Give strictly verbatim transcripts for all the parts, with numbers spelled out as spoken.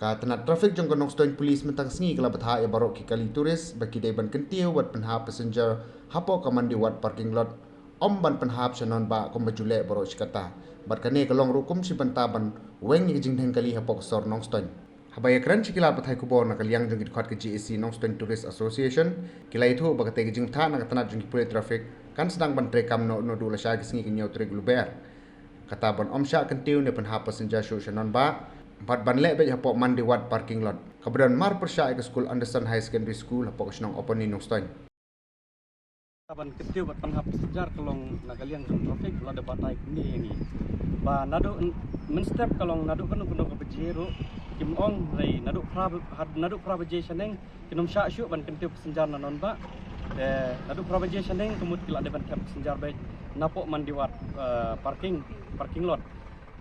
Ka tnat traffic jong ka Nongstoiñ Police mynta ka sngi ka la bthah ïa baroh ki kali tourist ba ki dei ban kyntiew bad pynhap passenger hapoh ka Mandiwat parking lot, ym ban pynhap sha Nonbah kumba ju leh baroh shi katta. Bad kane ka long ruh kum shi bynta ban weng ïa ka jingdheng kali hapoh ka sor Nongstoiñ. Haba ïakren sha ki lad pathai khubor na ka liang jong ki dkhot ka J A C, Nongstoiñ Tourist Association, ki la ïathuh ba katei ka jingbthah na ka tnat jong ki pulit traffic kan sdang ban treikam noh naduh lashai ka sngi ka hynñiew tarik Lber. Kata ban ym shah kyntiew ne pynhap passenger shuh sha Nonbah bad ban leh beit hapoh Mandiwat parking lot, kaba don marpyrshah ïa ka skul Anderson Higher Secondary School hapoh ka shnong Oponi, Nongstoiñ. Ban kyntiew bad pynhap passenger ka long na ka liang jong traffic, la da batai kumne ïa ngi. Ba naduh mynstep ka long naduh kano kano ka baje ruh, kim ong hynrei naduh phra, naduh phra baje shaneng kin ym shah shuh ban kyntiew passenger na Nonbah. Te naduh phra baje shaneng ka mut ki la dei ban thep passenger beit napoh Mandiwat, eh, parking, parking lot.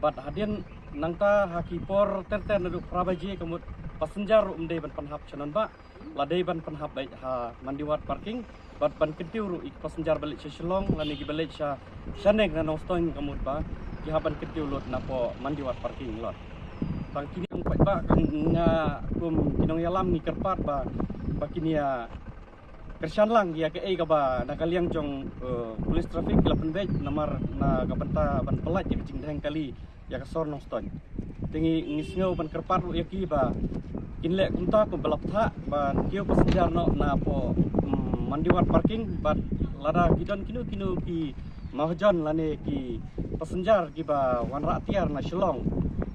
Bad hadien nangta ha ki por ter ter naduh phra baje ka mut passenger ruh ym dei ban pynhap sha Nonbah, la dei ban pynhap beit ha Mandiwat parking. Bad ban kyntiew ruh ïa ki passenger ba leit sha Shillong lane kiba leit sha, shaneng na Nongstoiñ ka mut ba ki hap ban kyntiew lut napoh Mandiwat parking lot. Tang kine ong paidbah, kan nga kum ki nongïalam ngi kyrpad ba, ba kin ïa kyrshan lang ïa kaei kaba na ka liang jong, eh, police traffic ki la pynbeit namar na ka bynta ban pyllait ïa ka jingdheng kali ïa ka sor Nongstoiñ. Te ngi, ngi sngew ban kyrpad ruh ïa ki ba kin leh kumta kumba la bthah, ban kiew passenger noh napoh, mm, Mandiwat parking, bad lada ki don kino kino ki mahajon lane ki passenger kiba wanrah tiar na Shillong,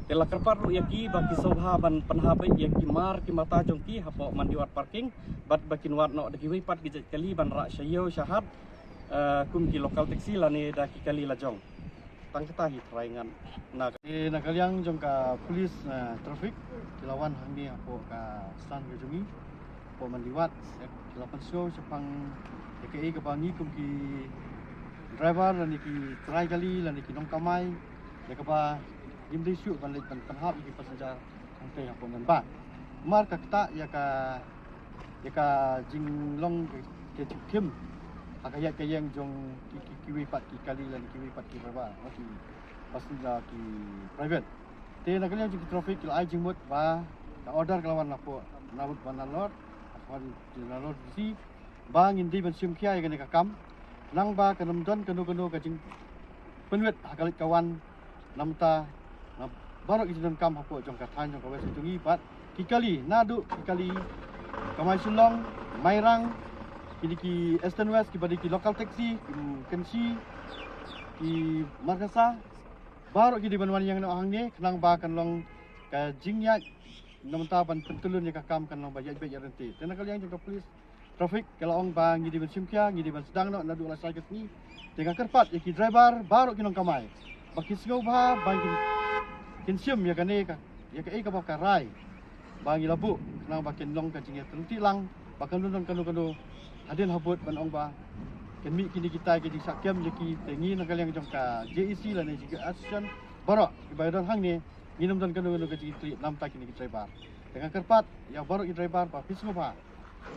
te la kyrpad ruh ïa ki ba ki sngewbha ban pynhap beit ïa ki mar ki mata jong ki hapoh Mandiwat parking, bad ba kin wad noh da kiwei pat ki jait kali ban rah sha ïew sha hat, eh, kum ki local taxi lane da ki kali la jong. Tang kata hi tharai ngan na, eh, na ka liang jong ka police, eh, traffic, ki la wan hangne hapoh ka stand ka jong ngi hapoh Mandiwat, eh, ki la pynsngew shaphang ïa kaei kaba ngi kum ki driver lane ki trai kali lane ki nongkamai, ïa kaba ngim dei shuh ban leit ban pynhap ïa ki passenger hangtei hapoh Nonbah. Mar ka ktah ïa ka, ïa ka jinglong ka, ka jingkhim ha ka ïaid ka ïeng jong ki, ki, kiwei pat ki kali lane kiwei pat ki driver, ki passenger, ki private. Te na ka liang jong ki traffic ki la ai jingmut ba ka order ka la wan napoh, na lut ban na lor, wan na lor D C, ba ngin dei ban shim khia ïa kane ka kam. Nang ba kan ym don kano kano ka jingpynwit ha ka leit ka wan namar ta na baroh ki jingdonkam hapoh jong ka thaiñ jong ka West jong ngi bad ki kali naduh ki kali kamai Shillong, Mairang, kine ki Eastern West kiba dei ki local taxi, ki Kynshi, ki Markasa, baroh ki dei ban wan ïeng noh hangne khnang ba kan long ka jingïaid namar ta ban pyntylun ïa ka kam kan long ba ïaid beit ïaid ryntih. Te na ka liang jong ka police traffic ka la ong ba ngi dei ban shim khia, ngi dei ban sdang noh naduh lashai ka sngi. Te nga kyrpad ïa ki driver baroh ki nongkamai ba ki sngewbha ba kin, kin shim ïa kane ka, ïa kaei kaba ka rai ba ngi la buh khnang ba kin long ka jingïatylli lang, ba kan ym don kano kano hadien habud ban ong ba kin mih kine kita ki jingshah kem ïa ki. Te ngi na ka liang jong ka J A C lane jong ka association baroh kiba don hangne, ngin ym don kano kano ka jingïatylli namar ta kine ki driver. Te nga kyrpad ïa baroh ki driver ba phi sngewbha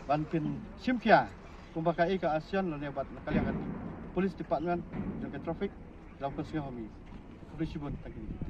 ban pynshim khia kumba kaei ka association lane bad na ka liang ka police department jong ka traffic la pynsngew ha mi. Khublei shibun, thank you.